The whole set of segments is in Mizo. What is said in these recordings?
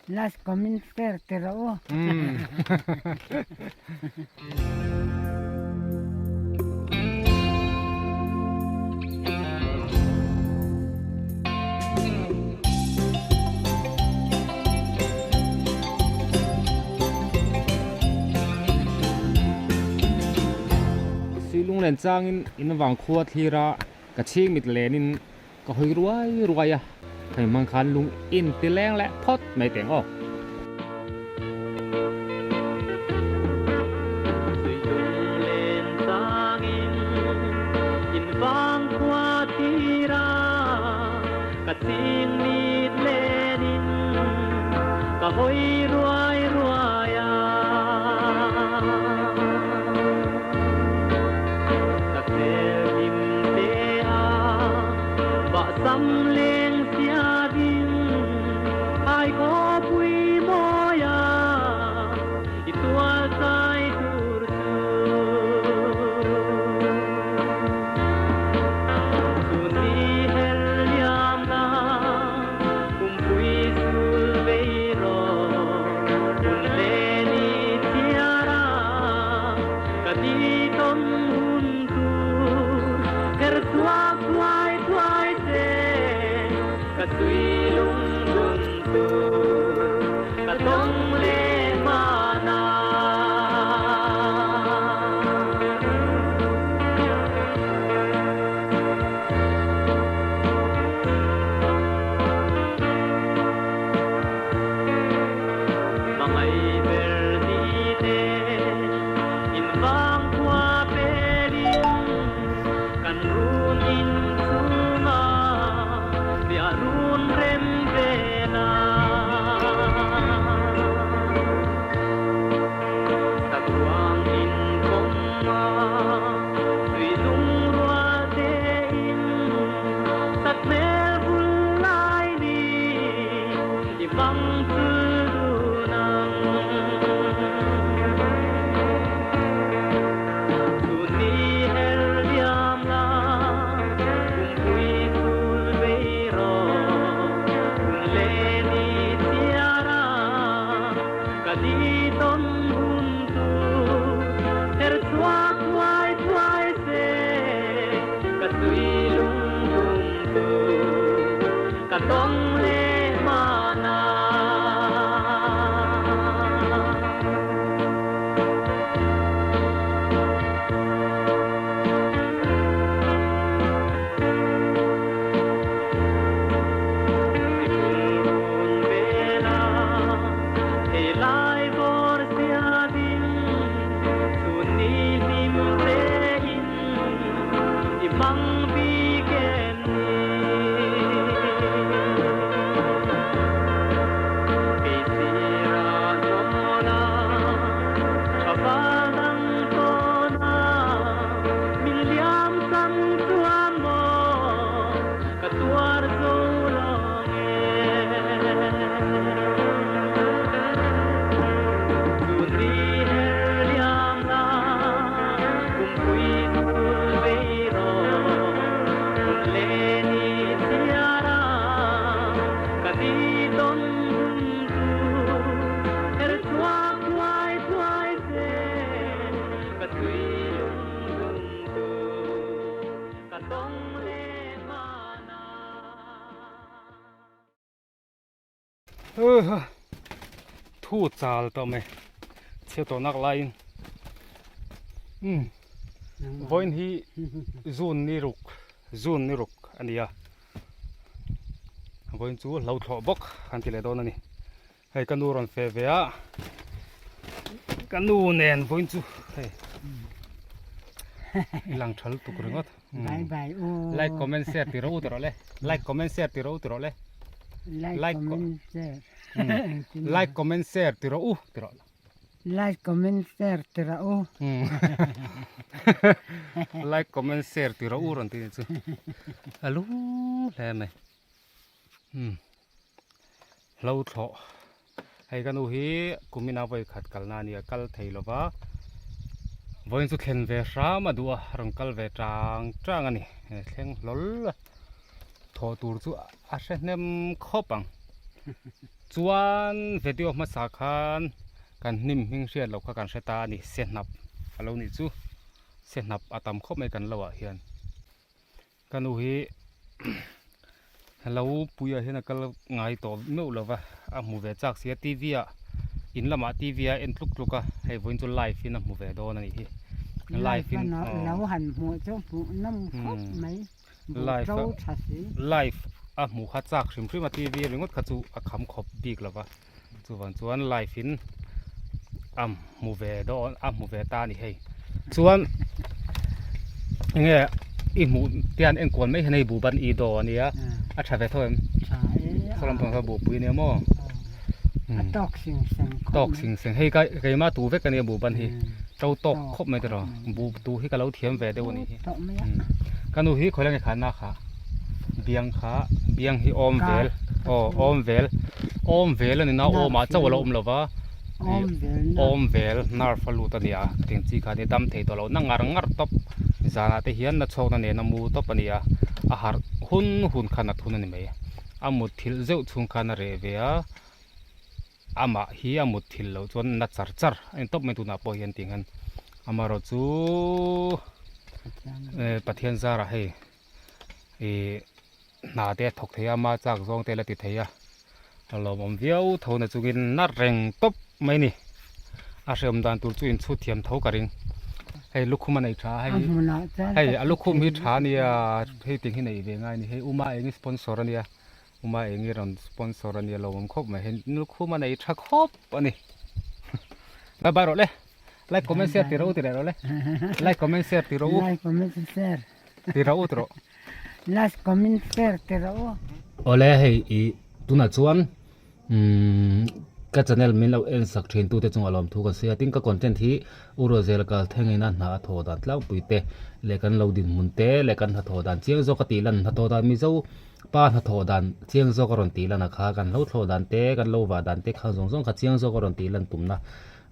Last comment share ti rawh u. Suilung len changin in vangkhua thlir a, ka chhing mit lenin Ka hawi ruai ruai a, hei hmang khan lung in ti leng leh phawt mai teng aw. Thu chal tawh mai chhe tawh nak laiin umm vawiin hi zun ni ruk zun ni ruk a ni a vawiin chu hlo thlawh bawk an ti leh dawn a ni hei ka nu rawn feh ve a ka nu nen vawiin chu hei i lang tha lutuk ringawt bye bye u like comment share ti rawh u ti rawh le like comment share ti rawh u ti rawh le like comment share like comment share ti rawh u ti rawh like comment share ti rawh u like comment share ti rawh u rawn ti chu a lu hle mai hlo thlawh hei ka nu hi kumina vawi khat kalna a nia kal thei lova vawiin chu thlen ve hram a duh a rawn kal ve tang tang a ni thleng hlawl a thawh tur chu a hre hnem khawp ang. Chuan video hmasa khan kan hnim hming hriat loh kha kan hre ta a ni, sehnap a lo nih chu, sehnap a tam khawp mai kan lo ah hian. Ka nu hi lo puiah hian a kal ngai tawh meuh lo va, a hmu ve chak sia tv ah in lamah tv a en tluk tluk a, hei vawiin chu live in a hmu ve dawn a nih hi. Live in lo han hmuh chu hmuh nawm khawp mai, buh to tha si. Live a hmuh kha chak hrim hrim a tv ringawt kha chu a kham khawp bik lo va, chuvang chuan live in a hmu ve dawn a hmu ve ta a ni hei. Chuan enge i hmuh te an enkual mai hian hei buh ban i daw a nia a tha ve tho em? Saw lampang kha buhpui a nia maw? A tawk sing seng khawp mai. Tawk sing seng hei ka keimah tu vek a nia buh ban hi to tawk khawp mai tiraw buh tu hi ka lo thiam ve deuh a nih hi. Ka nu hi khawi lai nge kha na kha biang kha biang hi awm vel aw awm vel awm vel a ni na awmah chauh a lo awm lo va. Awm vel nerve a lut a nia teng chi kha nia dam thei tawh lo na ngar ngar tawp zanah te hian na chhawkna nen a mu tawp a nia a harh hun hun khan a thun a ni mai a mut thilh zeuh chhung khan a reh ve a amah hi a mut thilh loh chuan na char char a ni tawp mai tunah pawh hian tih hian amaherawh chu Pathian zarah hei ih hna te a thawk thei a ama chak zawng te a la ti thei a a lawmawm viau tho na chungin na reng tawp mai a ni a hrehawm dan tur chu inchhut thiam tho ka ring hei lukhum a nei tha a hei hei a lukhum hi tha a nia hei tiang hi neih ve ngai a ni hei uma eng hi sponsor a nia uma eng hi rawn sponsor a nia lawmawm khawp mai hei lukhum a nei tha khawp a ni bye bye rawh le like comment share ti rawh u ti leh rawh le like comment share ti rawh u like comment share. Ti rawh u ti rawh. Last comment share ti rawh u. Awle hei i tunah chuan umm ka channel min lo en sak thin tute chungah lawmthu ka sawi a tin ka content hi U Ruazel kal thengin a hna a thawh dan tlangpui te leh kan lo dinhmun te leh kan hnathawh dan chiang zawk a tih lan hnathawh dan Mizo pa hnathawh dan chiang zawk a rawn tih lan a kha kan lo thlawh dan te kan lo vah dan te kha zawng zawng kha chiang zawk a rawn tih lan tumna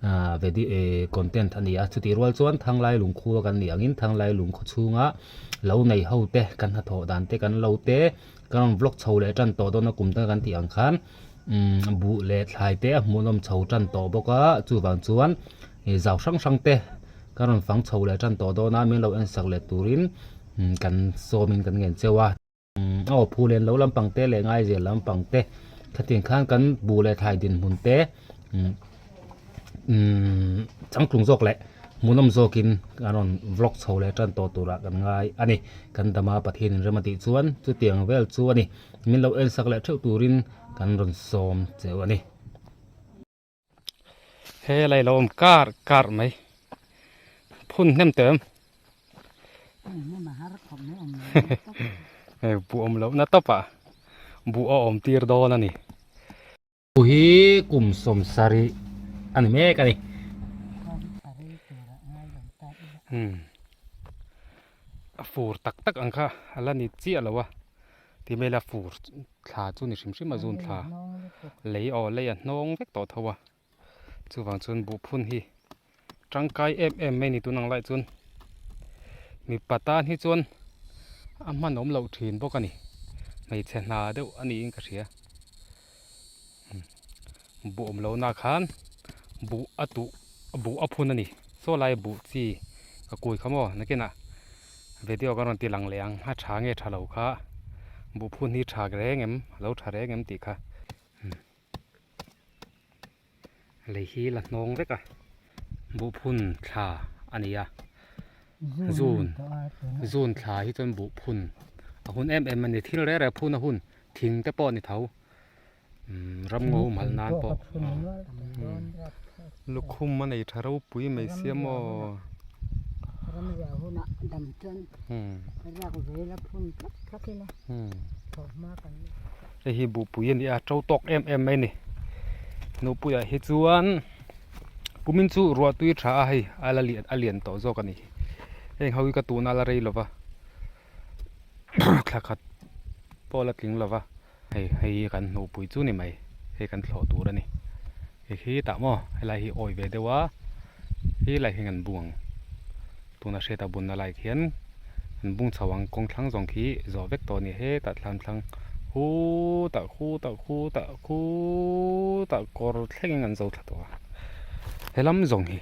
Ahh vedi eh content a ni a chutih rual chuan Thanglai lungkhua kan nih angin Thanglai lungkhaw chhunga lo nei ho te kan hnathawh dan te kan lo te kan rawn vlog chho leh tan tawh dawn a kum dang kan tih ang khan umm buh leh thlai te a hmuhnawm chho tan tawh bawk a chuvang chuan ih zau hrang hrang te kan rawn fang chho leh tan tawh dawn a min lo en sak leh turin kan sawmin kan ngen cheu a. Aw phu len lo lampang te leh ngaizel lampang te khatiang khan kan buh leh thlai dinhmun te umm changtlung zawk leh hmuhnawm zawkin an rawn vlog chho leh tan tawh turah kan ngai a ni kan dama Pathian in rem a tih chuan chutiang vel chu a ni min lo en sak leh theuh turin kan rawn sawm cheu a ni. He lai lo awm kar kar mai phun hnem teh em hei buh awm loh na tawp ah buh a awm tir dawn a ni buh hi kum sawmsarih a ni mek a ni umm a fur tak tak ang kha a la ni chiah lo a. Ti mai ila fur thla chu ni hrim hrim a zun thla lei aw lei a hnawng vek tawh tho a chuvang chuan buh phun hi tangkai em em mai a ni tun ang lai chuan mipa tan hi chuan a hman awm loh thin bawk a ni hmeichhe hna deuh a niin ka hria buh awm lohna khan buh a tuh buh a phun a ni saw lai buh chi ka kui kha maw nakinah video ka rawn ti lang leh ang a tha nge tha lo kha buh phun hi tha reng em a lo tha reng em tih kha lei hi la hnawng vek a buh phun thla a ni a zun zun thla hi chuan buh phun a hun em em a ni thil reng reng phun a hun thing te pawh a ni tho Ramngaw humhalh nan pawh lukhum a nei tha ropui mai sia maw. Hei hi buhpui a ni a to tawk em em mai a ni nupuiah hi chuan kumin chu ruah tui tha a hei a la lian a lian tawh zawk a ni heng ho hi ka tuna la rei lova thla khat pawh la tling lova. Hei hei hi kan hnuhpui chu ni mai hei kan thlawh tur a ni hei khi tah maw helai hi awi ve deuh a helai hi an bung ang tuna hriata bunna lai khian an bung chho ang kawng thlang zawng khi zawh vek tawh a ni hetah thlam thlang Khutah khutah khutah khutah kawr thlengin an zo thla tawh a, helam zawng hi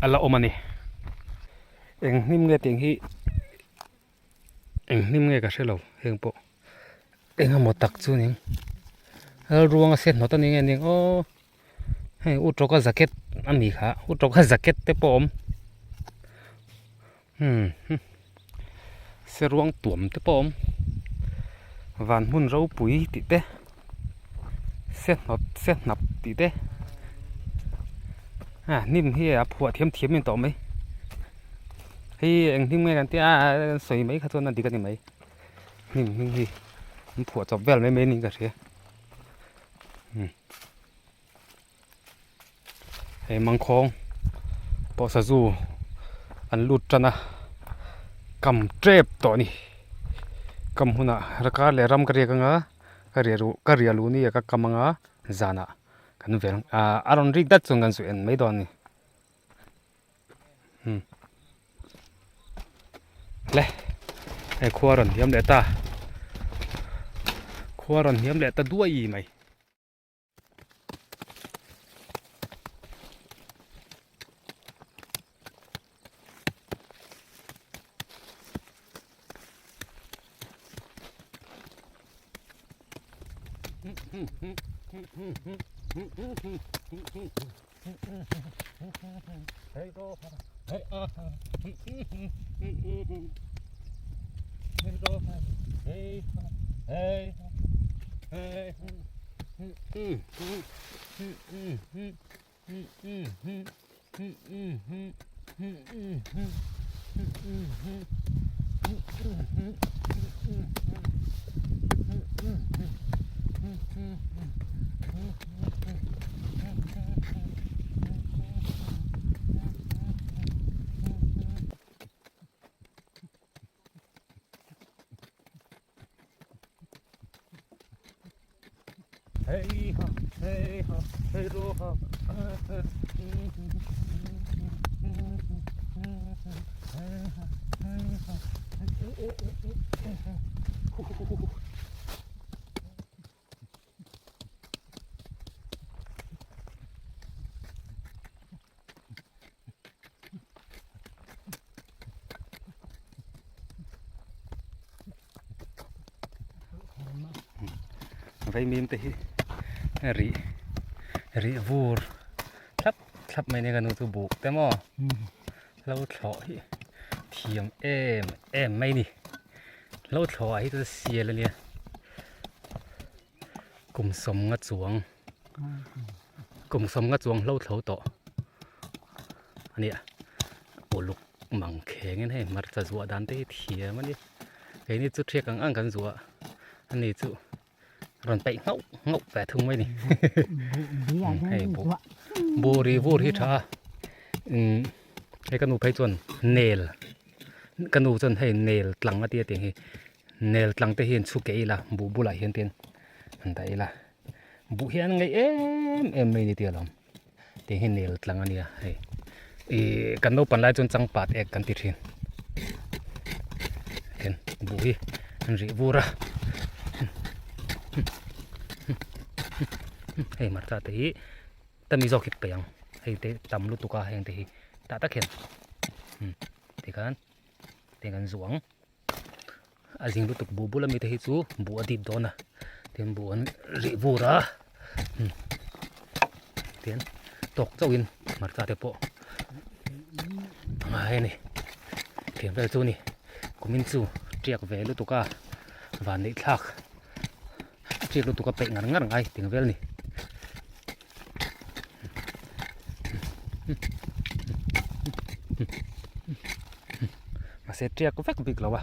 a la awm a ni. Eng hnim nge tih hi eng hnim nge ka hre lo heng pawh eng emaw tak chu ning lalruanga se hnawt a ni nge ning aw hei u tawka jacket a mi kha u tawka jacket te pawh a awm. Umm seruang tuam te pawh a awm van hmun ropui tih te se hnawt se hnap tih te a hnim hi a phuah thiam thiam in tawh mai hei eng hnim nge kan tia a sawi mai kha chuan a dik a ni mai hnim hming hi an phuah chawp vel mai mai niin ka hria umm. Hei mangkhawng pawh sazu an lut tan a kam tep tawh a ni kam hunah kar leh ram ka riak anga ka riah ruh ka riah luh ni a ka kam anga zanah kan vel ahh a rawn rik dat chuan kan zu en mai dawn a ni umm le hei khua a rawn hniam leh ta khua a rawn hniam leh ta duai mai. Vaimim te hi rih rih vur thlap thlap mai nia ka nu chu buk te maw lo thlawh hi thiam em em mai ni lo thlawh ah hi chuan sial ania kum sawmnga chuang kum sawmnga chuang hlo thlo tawh ania uluk mang khengin hei hmarcha zuah dan te hi thiam ani keini chu thiak ang ang kan zuah ani chu rawn peih nghauh nghauh ve thung mai ni hei buh buh ri vur hi tha a umm hei ka nu phei chuan nel ka nu chuan hei nel tlang a tia tih hi nel tlang te hian chhu keh ila buh bulah hian tin han dah ila buh hi an ngaih em em mai ni tih alawm tih hi nel tlang a nia hei ih kan naupang lai chuan changpat ek kan ti thin tin buh hi an rih vur a hei hmarcha te hi tami zawk hi peih ang hei te tam lutuk a heng te hi tah tak hian tikhan tiang kan zuang. A zing lutuk buh bula mite hi chu buh a dip dawn a tin buh an rih vur a tian tawk chauhin hmarcha te pawh a ngai a ni thiam vel chu a ni kumin chu tiak ve lutuk a van neih thlak a tiak lutuk a peih ngar ngar ngai ting vel a ni. Mahse tiak vek bik lo a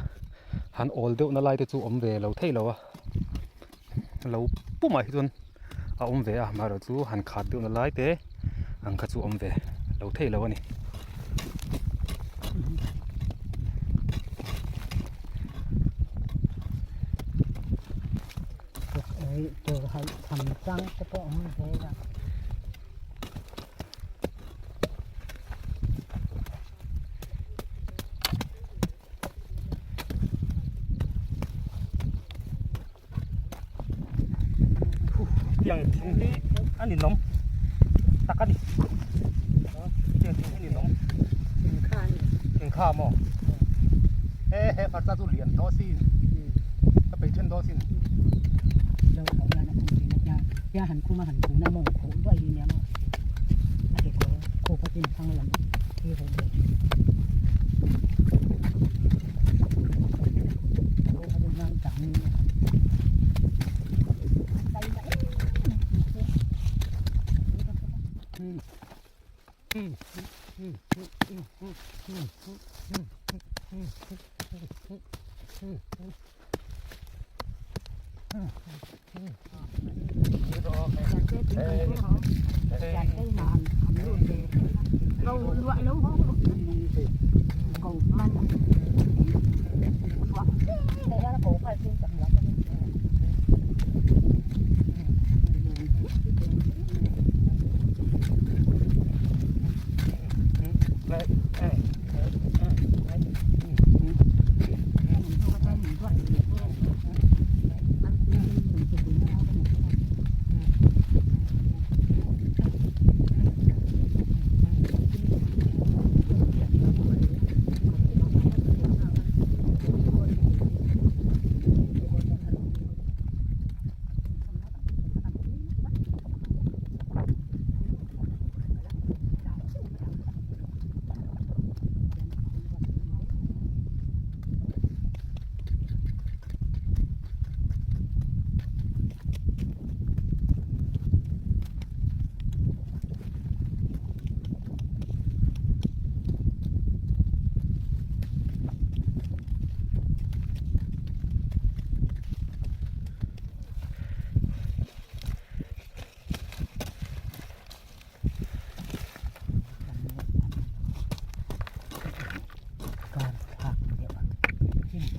han awl deuh na lai te chu awm ve lo thei lo a lo pumah hi chuan a awm ve a amaherawh chu han khat deuh na lai te ang kha chu awm ve lo thei lo a ni. Tiang thing hi a ninawm tak a ni. Tiang thing hi a ninawm. Thingkha a ni. Thingkha maw? He he hmarcha chu lian tawh sin. Ka peih then dawn sin. Zo tho hian a phun thin a tia tia han khum a han kun a mawng khuh duai hi nia maw a kekawr khup a chin thang lam hi rawh leh thin.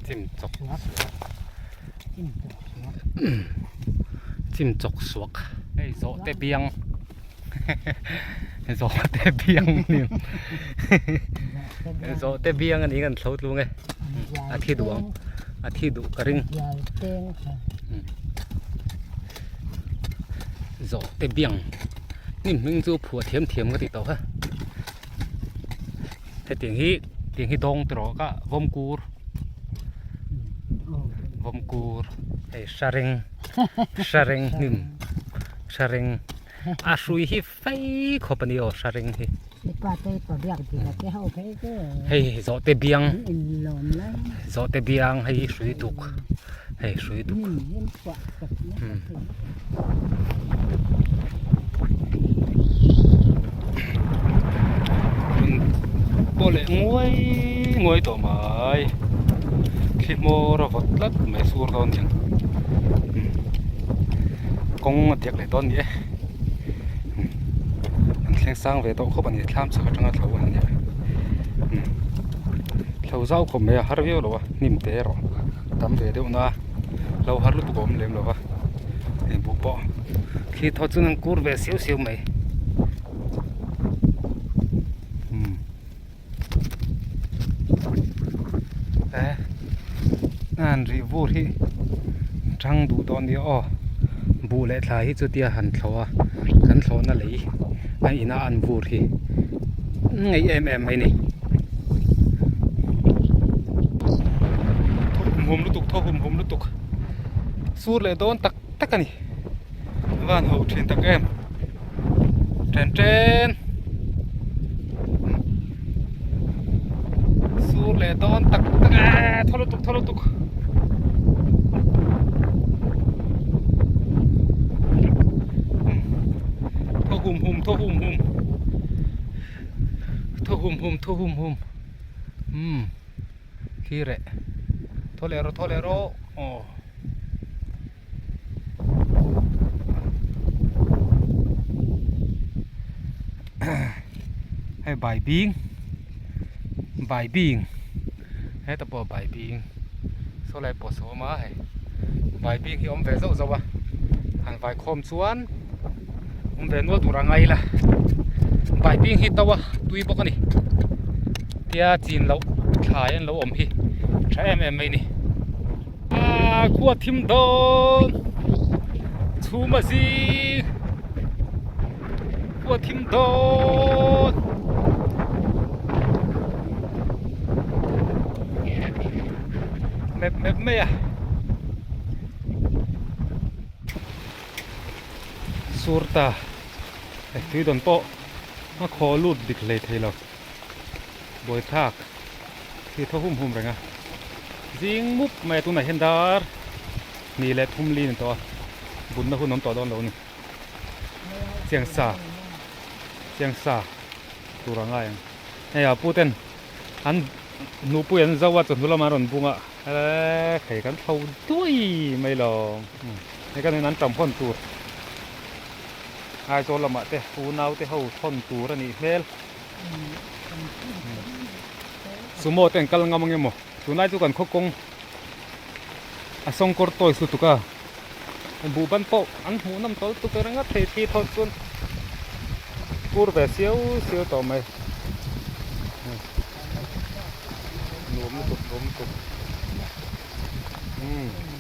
Chim chawk chim chawk suak hei zawh te biang zawh te biang ni zawh te biang ani kan thlo tlung e a thi duh ang a thi duh ka ring zawh te biang hnim hming chu phuah thiam thiam ka ti tawh a hetiang hi tiang hi dawng tawh ka vawm kur vawm kur hei hra reng hra reng hnim hra reng a hrui hi fei khawp a ni aw hra reng hi hei zawhte biang zawhte biang hei hi hrui duk hei hrui duk Pawh leh nguai nguai tawh mai thli hmawr a vawt tlat mai sur dawn hian kawng a diak leh dawn ni e an thleng sang ve tawh khawp a ni thlam chhak atanga thlo an nia thlo zau khawp mai a har viau lo a hnim te erawh tam ve deuh na. Lo har lutuk a awm lem lo va hei buh pawh thli thaw chuan an kur ve siau siau mai umm e an rih vur hi thang duh dawn nia aw buh leh thla hi chutia han thlawh a kan thlawhna lei a inah an vur hi ngaih em em mai a ni. Thaw hum hum lutuk thaw hum hum lutuk sur leh dawn tak tak a ni van ho thin tak em then then sur leh dawn tak tak a thaw lutuk thaw lutuk. Thaw hum hum thaw hum hum thaw hum hum thaw hum hum umm khi reh thaw leh rawh thaw leh rawh aw hei bai bing bai bing heta pawh bai bing saw lai pawh saw awm a hei bai bing hi awm ve zauh zauh a han vai khawm chuan awm ve nual tur a ngai ila bai bing hi to a tui bawk a ni tia chin loh thlai an lo awm hi tha em em mai a ni. Aaa khua thim dawn. Chhum a zing khua thim dawn. Mep mep mai a. Sur ta hei tui dawn pawh a khaw lut dik hlei thei lo buaithlak khi thaw hum hum reng a zing mup mai a tunah hian dar Ni leh thum li ni tawh a, bunna hun awm tawh dawn lo a ni. Chiang sa, chiang sa tur a ngai ang. Hei a pu ten an nupui an zo a chawhnu lamah an rawn bung a, eee hei kan thlo duai mai lo. Hei kan in an tam hawn tur Aizawl lamah te unau te ho thawn tur a nih hmel. Sumo te an kal ngam ang emaw tunlai chu kan khaw kawng a sawngkawr toys lutuk a buh ban pawh an hmuh nawm tawh lutuk reng a thei thi thawt chuan kur ve siau siau tawh mai nuam lutuk nuam lutuk umm.